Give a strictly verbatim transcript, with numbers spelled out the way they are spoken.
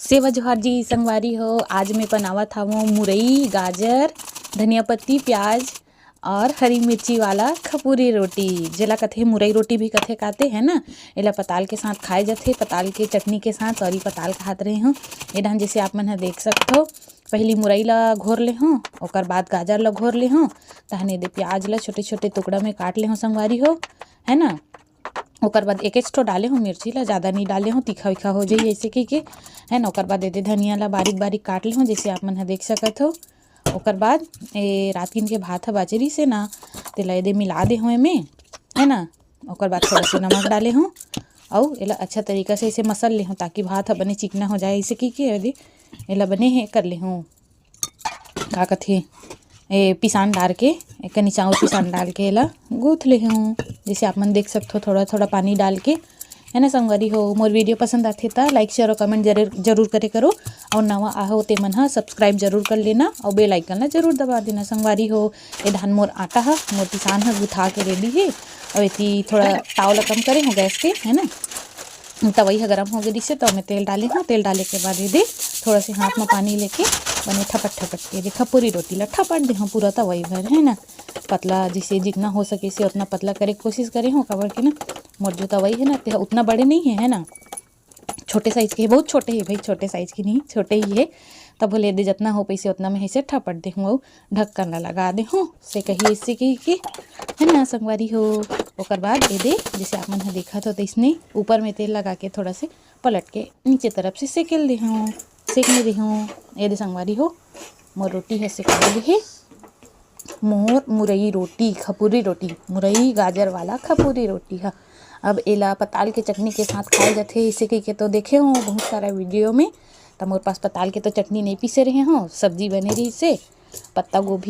सेवा जोहार जी संगवारी हो, आज मैं बनावत हवं मुरई, गाजर, धनिया पत्ती, प्याज और हरी मिर्ची वाला खपूरी रोटी, जेला कथे मुरई रोटी भी कथे काते है ना। एला पताल के साथ खाए जाथे, पताल के चटनी के साथ, और ई पताल खात रहे हूँ। ए डाहन जैसे आप मन ह देख सकथो, पहली मुरई ला घोर ले हूँ, ओकर बाद गाजर ला घोर ले हूँ, तहन एदे प्याज ला छोटे छोटे टुकड़ा में काट ले हूँ संगवारी हो, है ना। ओकर बाद एक एक ठो डाले हूँ मिर्ची ला, ज़्यादा नहीं डाले हूँ, तीखा उखा हो जाई ऐसे कह के, है ना। ओकर बाद एदे धनिया ला बारीक बारीक काट ले हूँ, जैसे आप मन ह देख सकत हो। ओकर बाद ए रातकिन के भात ह बाचे रहिसे ना, तेला एदे मिला दे हूँ एमे, है ना। ओकर बाद थोड़ा से नमक डाले हूँ, अउ एला अच्छा तरीका से ऐसे मसल ले हूँ, ताकि भात ह बने चिकना हो जाए। ऐसे कह के एदे एला बने हे कर ले हूँ, का कथे, ए पिसान डाल के, एक कनी चाउर पिसान डाल के एला गूँथ ले हूँ। जैसे आप मन देख सकथो, थोड़ा थोड़ा पानी डाल के, है ना संगवारी हो। मोर वीडियो पसंद आथे त like, share और comment जरूर जरूर करे करो, और नवा आहो ते मन ह subscribe जरूर कर लेना और bell icon ला जरूर दबा देना संगवारी हो। ए डाहन मोर आटा ह, मोर पिसान ह गुथा के ready हे, और एती थोड़ा ताव ला कम करे हूँ गैस के, है ना। तवई ह गरम हो गे रिहिसे, त ओमे तेल डाले हूँ। तेल डाले के बाद एदे थोड़ा से हाथ में पानी लेके बने ठपट ठपट के एदे खपूरी रोटी ला ठपट दे हूँ पूरा तवई भर, है ना। पतला जैसे जितना हो सके से उतना पतला करे के कोशिश करे हूँ, काबर के ना मोर जो तवई है ना, ते ह उतना बड़े नहीं है, है ना, छोटे साइज के है, बहुत छोटे है भाई, छोटे साइज के नहीं, छोटे ही है। तब बोले एदे जितना हो पैसे उतना में ऐसे ठपट दे हूँ, अउ ढक्कन ला लगा दे हूँ, सेकही ऐसे कह के, है ना संगवारी हो। ओकर बाद एदे जैसे आप मन ह देखत हो, तैसने ऊपर में तेल लगा के थोड़ा से पलट के नीचे तरफ से सेक ले हूँ, सेक ले हूँ। एदे संगवारी हो, मोर रोटी ह सेका गे हे। मोर मुरई रोटी, खपूरी रोटी, मुरई गाजर वाला खपूरी रोटी ह। अब एला पताल के चटनी के साथ खाए जाथे, इसे कह के तो देखे हो बहुत सारा वीडियो में। त मोर पास पताल के तो चटनी नहीं पीसे रहे हो, सब्जी बने रहिसे, पत्ता गोभी